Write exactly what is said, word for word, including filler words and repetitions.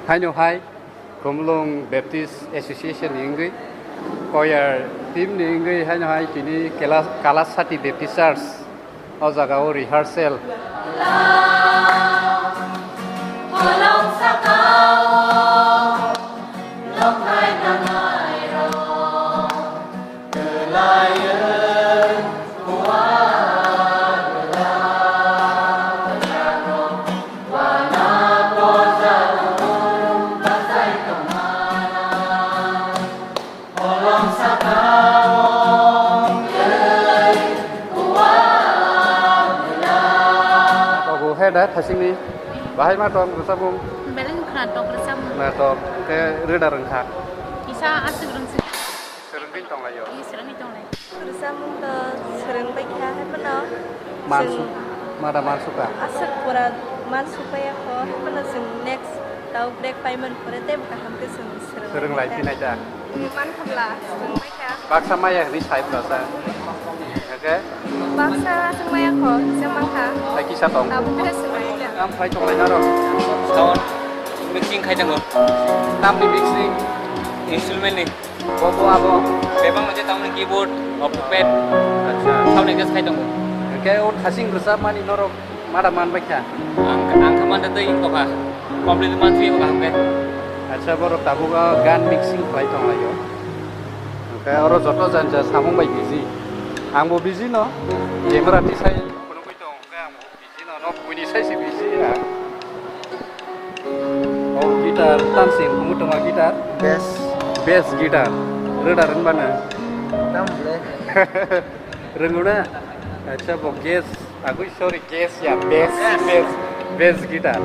Haino hai Khumlung Baptist Association ni wngwi choir team ni wngwi haino hai tini Kela-, Kalasati Baptist Church o jaga o rehearsal. Abo he da thasingni bahai ma tong rwchapmung. Beleng khna tok rwchapmung. Na tok ke rwda rwngkha. Kisa aswk rwngsi. Swrwngwi tonglaio. Ih, swrwngwi tonglai. Rwchapmung to swrwngbai kha, hai phano Mansu-, chwng mada mansuka. Aswk pura mansukbaiya kho, hai phano chwng next tao break paimani pore teibo kaham khe chwng swrwnglaiphinai ta. Ih, mankha bla, swrwngbai kha. Baksa maya hwnwi sai bwlasa. Hwnkhe? Baksa chwng maya kho, kisa mankha. Hai kisa tong. Tabuk khe swrwnglaikha. Tam phai tonglai narok. Sound mixing khai tongo. Tamni mixing? Instrument ni. Bo, bo abo? Bebak no je tamni keyboard, o puppet. Acha. Sound adjust khai tongo. Hwnkhe o thasing rwchapmani norok mada manbai kha? Ang, ang khe manda tei wng tokha. Complete manthwi wng kaham khe. Acha, borok tabuk o gan mixing khlai tonglaio. Hwnkhe oro joto jani ja samung bai busy. Angbo busy no. Camera tisai phunugwi tong, hwnkhe angbo. Bini no, no, buini sai se bisi ya. Oh, guitar, tamsi, omo tongma guitar? Bass. Bass guitar. Rwda rwngba na? Tam le. Rwngo na? Acha, bo gas, agui, sorry, gas ya, bass, bass, bass guitar.